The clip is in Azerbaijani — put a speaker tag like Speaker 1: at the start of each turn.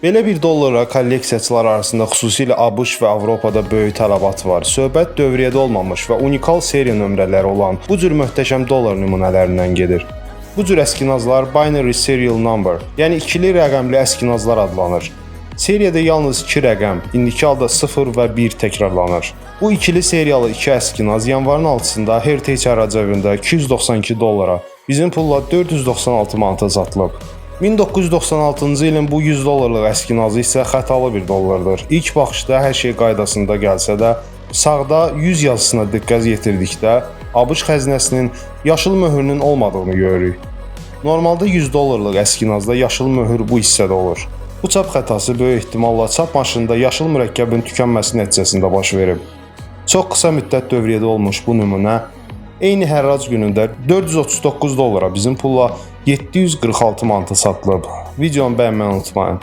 Speaker 1: Belə bir dollara kolleksiyaçılar arasında, xüsusilə ABŞ və Avropada böyük tələbat var. Söhbət dövriyyədə olmamış və unikal seriya nömrələri olan bu cür möhtəşəm dollar nümunələrindən gedir. Bu cür əskinazlar binary serial number, yəni ikili rəqəmli əskinazlar adlanır. Seriyada yalnız iki rəqəm, indiki halda 0 və 1 təkrarlanır. Bu ikili seriyalı iki əskinaz yanvarın 6-sında Heritage Hərrac evində 292 dollara, bizim pulla 496 manata satılıb. 1996-cı ilin bu 100 dollarlıq əskinazı isə xətalı bir dollardır. İlk baxışda hər şey qaydasında gəlsə də, sağda 100 yazısına diqqət yetirdikdə ABŞ xəzinəsinin yaşıl möhrünün olmadığını görürük. Normalda 100 dollarlıq əskinazda yaşıl möhür bu hissədə olur. Bu çap xətası böyük ehtimalla çap maşınında yaşıl mürəkkəbin tükənməsi nəticəsində baş verib. Çox qısa müddət dövriyyədə olmuş bu nümunə eyni hərrac günündə 439 dollara, bizim pulla 746 manata satılıb. Videonu bəyənməyi unutmayın.